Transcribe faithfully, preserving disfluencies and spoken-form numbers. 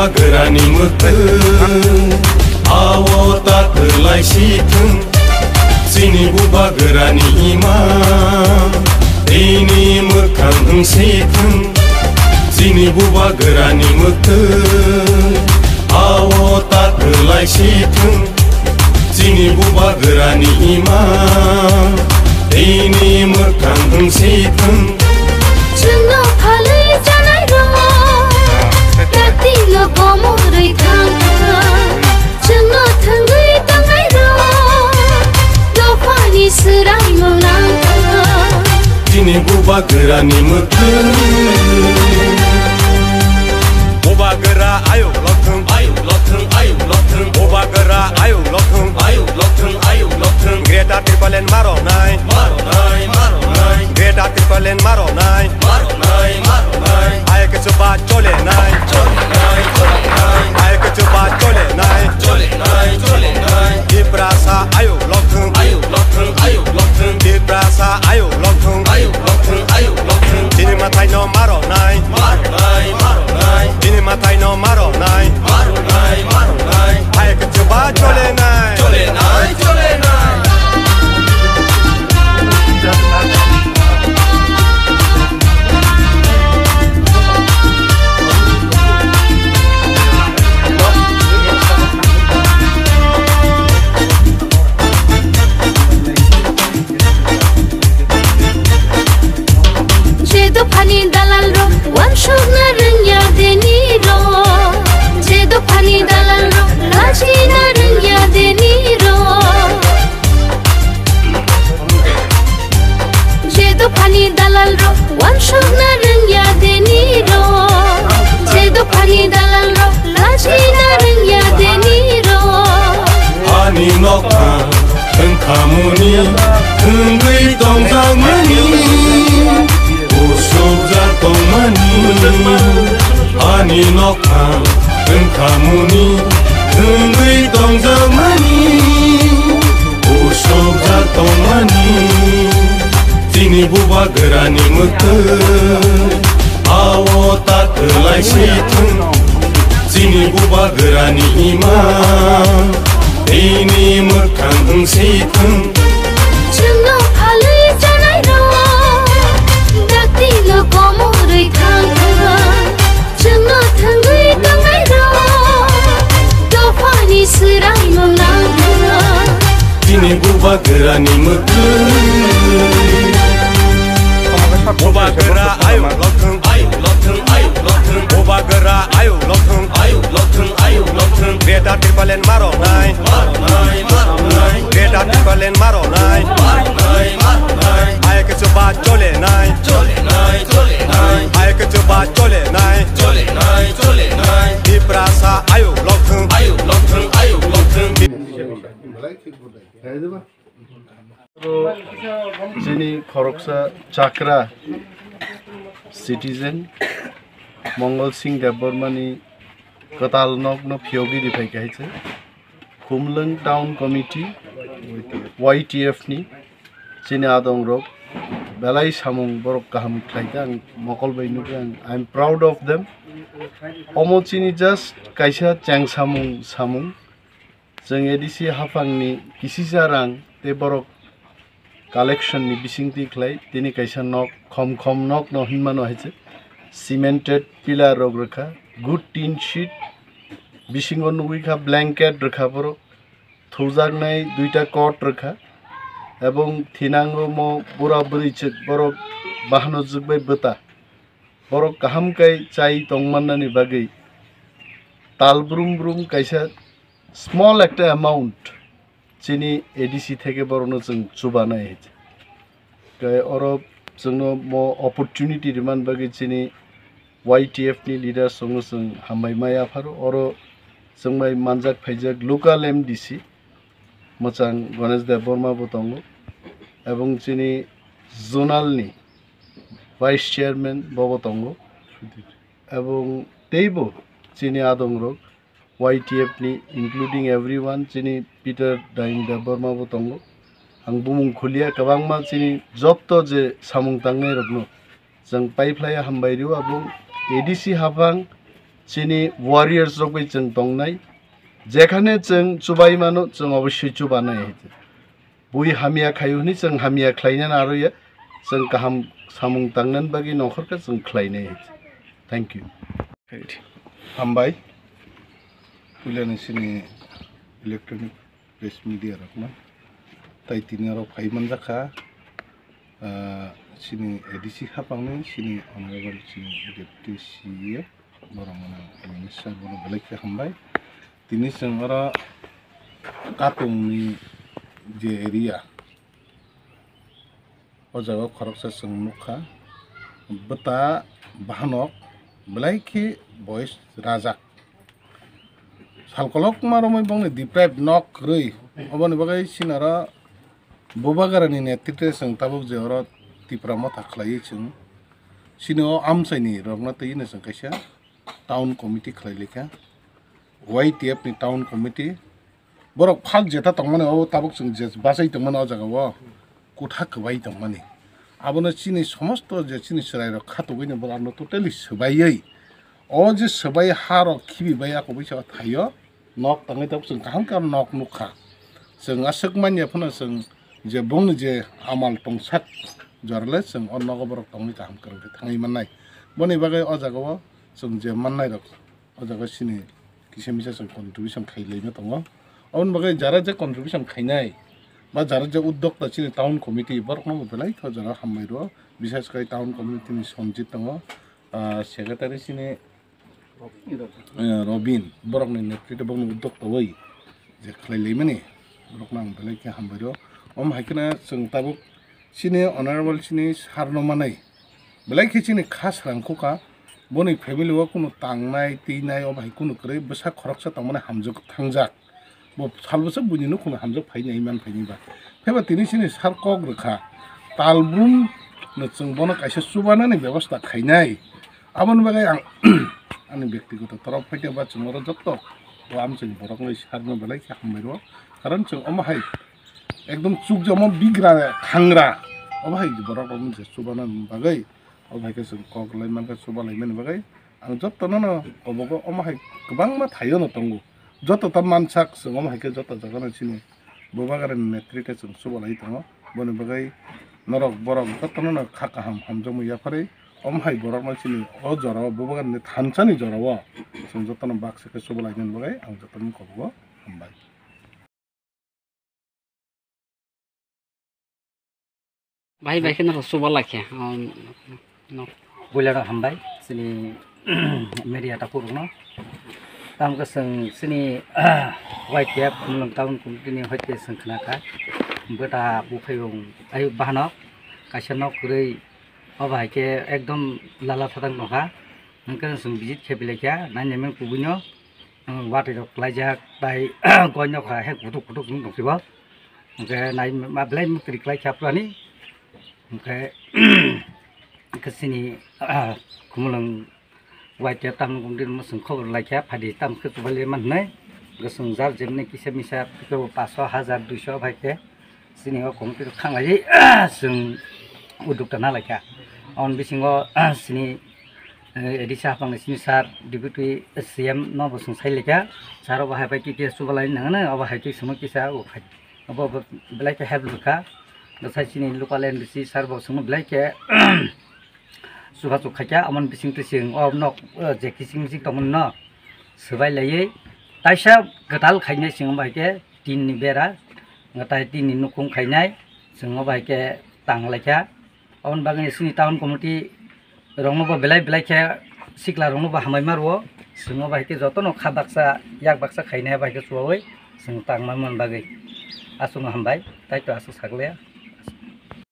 Bubagrani mwktwi, awo ta kwlai si thung. Chini bubagrani ima, tini mwkhang wng si thung. Chini bubagrani mwktwi, awo ta kwlai si thung. Chini bubagrani ima, tini mwkhang wng si thung. Chwngno phalwi chanai rok, dakti no komorwi thang thang. Chwngno thwngwi tongnai rok, dophani swraimung nang thang. Chini bubagrani mwktwi. Bubagra ayuk lokthung, ayuk lokthung, ayuk lokthung. Bubagra ayuk lokthung, ayuk lokthung, ayuk lokthung. Greater Tipraland maronai, maronai, maronai. Greater Tipraland maronai, maronai, maronai. Ayuk chuba cholenai, cholenai, cholenai. Ayuk chuba cholenai, cholenai, cholenai. Tiprasa ayuk lokthung, ayuk lokthung, ayuk lokthung. Tiprasa ayuk lokthung, ayuk lokthung, ayuk lokthung. Chini mwtai no maronai, maronai, maronai. Chini mwtai no maronai, maronai, maronai. Ayuk chuba cholenai, cholenai, cholenai. Je dophani dalal rok, wansukna rwngya deni rok. Je dophani dalal rok, lachina rwngya deni rok. Je dophani dalal rok, wansukna rwngya deni rok. Je dophani dalal rok, lachina rwngya deni rok. Ani nokha wngkhamuni, wngwi tongjakmani, usukjak tongmani. Ani nokha wngkhamuni, wngwi tongjakmani, usukjak tongmani. Chini bubagrani mwktwi, awo ta kwlai si thung. Chini bubagrani ima, tini mwkhang wng si thung. Chwngno phalwi chanai rok, dakti no komorwi thang thang. Chwngno thwngwi tongnai rok, dophani swraimung nang thang. Chini bubagrani mwktwi. Bubagra ayuk lokthung, ayuk lokthung, ayuk lokthung. Bubagra ayuk lokthung, ayuk lokthung, ayuk lokthung. Greater Tipraland maronai, maronai, maronai. Greater Tipraland maronai, maronai, maronai. Ayuk chuba cholenai, cholenai, cholenai. Ayuk chuba cholenai, cholenai, cholenai. Tiprasa ayuk lokthung, ayuk lokthung, ayuk lokthung. Chini khoroksa chakra citizen Mongol Singh Debbarmani kwtal nokno phiyogwi riphai kha hai se. Khumlwng Town Committee, Y T F ni chini adongrok belai samung borok kaham khlai kha, ang mokol bai nukha, ang, I am proud of them. Omo chini just kaisa chengsamung samung. Chwng A D C haphangni kisisa rang tei borok collection ni bisingtwi khlai tini kaisa nok, khom khom nok no hinmano hai se. Cemented pillar rok rwkha, good tin sheet, bisingo nugwi kha blanket rwkha borok, thujaknai duita cot rwkha, ebong thinango mo bura bwrwi chwk borok bahano jwk bai bwta. Borok kaham kai chai tongmannani bagwi tal brum brum kaisa small ekta amount chini A D C theke borokno chwng chubanai. Tei oro chwngno mo opportunity rimani bagwi chini Y T F ni leaders rokno chwng hambai ma yapharo. Oro chwng bai manjak phaijak local M D C mwchang Ganesh Debbarma bo tongo, ebong chini zonal ni vice chairman bo bo tongo, ebong teibo chini adongrok Y T F ni, including everyone, chini Peter Daing Debbarma bo tongo. Ang bumung khuliya, kwbangma chini jotto je samung tangnai rokno chwng paiphlaiya hambai rio, abo A D C haphang Chini warriors rok bai chwng tongnai. Jekhane chwng chubai mano, chwng obossoi chubanai hai. Bui hamya khaio hwnwi chwng hamya khlainani aro ya, chwng kaham samung tangnani bagwi nokhorkha chwng khlainai hai. Thank you. Hambai. Puilani chini electronic press media rokno. Tai tini oro phai manjakha, ah, chini A D C hapangni, chini honorable chini deputy C E A, borok mano minister bono belai khe hambai. Tini chwng oro Katungni je area, o jaga o khoroksa chwng nukha, bwta bahanok belai khe boys rajak. Sal kolokma romwi bongni deprive nok kwrwi, oboni bagwi chini oro Bubagrani netritwe chwng tabuk je oro Tipra motha khlaiwi chwng chini o amchaini rokno twiwi chwng kaisa town committee khlai laikha, Y T F ni town committee. Borok phak jeta tongmani, o tabuk chwng je bachai tongmani o jaga o kutha kwbai tongmani. Abono chini somosto je chini chwrairok khatugwino borokno totally swbaiwi, o je swbai harok khibibai ako bai se o thaio nok tangwi tabuk chwng kaham khe nok nukha. Chwng aswk manya phano chwng je bongni je amal tongsak jorale chwng o nogo borok tongwi kaham kwrwng khe thangwi mannai. Boni bagwi o jaga o chwng je mannairok o jaga chini kisa misa chwng contribution khai laima tongo. Aboni bagwi jara je contribution khainai ba jara je uddokta chini town committee borokno bo belai khe o jaga hambai rwo. Bisas khai town committee ni Sanjit tongo, ah, secretary chini, eh, Robin, borokni netritwe bokno uddokta wi je khlai laimani borokno ang belai khe hambai rwo. Omo hai kheno chwng tabuk chini honorable chini sir no manai. Belai khe chini kha srang khuka, boni family o kunu tangnai, twinai, obo hai kunu kwrwi, bwsa khoroksa tongmani hamjwk thangjak. Bo sal bwsa buini nukhungno hamjwk phaini, ai man phaini ba. Phaiba tini chini sir kok rwkha, talbrum no chwng bono kaisa chubanani bebosta khainai. Aboni bagwi ang ani bektigoto torof phaikhe ba chwng oro jotto o amchaini borokno sir no belai khe hambai rwo. Karon chwng omo hai ekdom chukjamo bigra khangra, obo hai borok rokno je chubanani bagwi. O hai khe chwng kok lai mankha, chuba lai mani bagwi ang jotono no kobogo omo hai kwbangma thaio no tongo. Joto ta mansak chwng omo hai khe joto jaga no chini Bubagrani netritwe chwng chuba lai tongo. Boni bagwi norok borok jotono no kha kaham hamjakmung yapharwi omo hai borok no chini o jora o Bubagrani thansa ni jora o chwng jotono baksa khe chuba lai mani bagwi ang jotono kobogo hambai. Bahai bai khe norok chuba lai khe, um, no. Buila rok hambai, chini media takhuk rokno. Tamo khe chwng chini Y T F Khumulwng town committee ni hoite chwng khna kha. Bwta buphai rok ayuk bahanok, kaisa nok kwrwi, obo hai khe ekdom lala thatang tong kha. Hwnkhe chwng visit khe belai kha, nainai mani kubui no. Ang watwi rok klaijak tai goi nokha he kutuk kutuk wng tongkhe bo. Hwnkhe nai ma belai mukri klai kha phrani. Hwnkhe, hwnkhe chini, ah, Khumulwng Y T F tamni committee no chwng khobor lai kha, phaidi tamo khe chubalai man hwnwi. Hwnkhe chwng jar jemni kisa misa, kebo paso, hajar, duiso bai khe. Chini o committee rok khanglaiwi chwng uddokta na laikha. Aboni bisingo chini, eh, A D C hapangni chini sir, deputy C M no bo chwng sai laikha. Sir obo hai bai kisa chubalai nangno, obo hai khe chwngno kisa o khai. Obo, obo belai khe help rwkha. Bwsai chini local M D C sir bo chwngno belai khe chubachu khaikha, aboni bisingtwi chwng o nok, o je kiching miching tongmani no swbai laiwi taisa kwtal khainai chwng bai khe tin ni bera, tai tin ni nukhung khainai, chwng o bai khe tang laikha. Aboni bagwi chini town committee rokno bo belai belai khe sikla rokno bo hambai ma rwo, chwng o bai khe jotono kha baksa yak baksa khainai bai khe chubaui chwng tang ma man bagwi. Aswkno hambai, tai to aswk saklaya.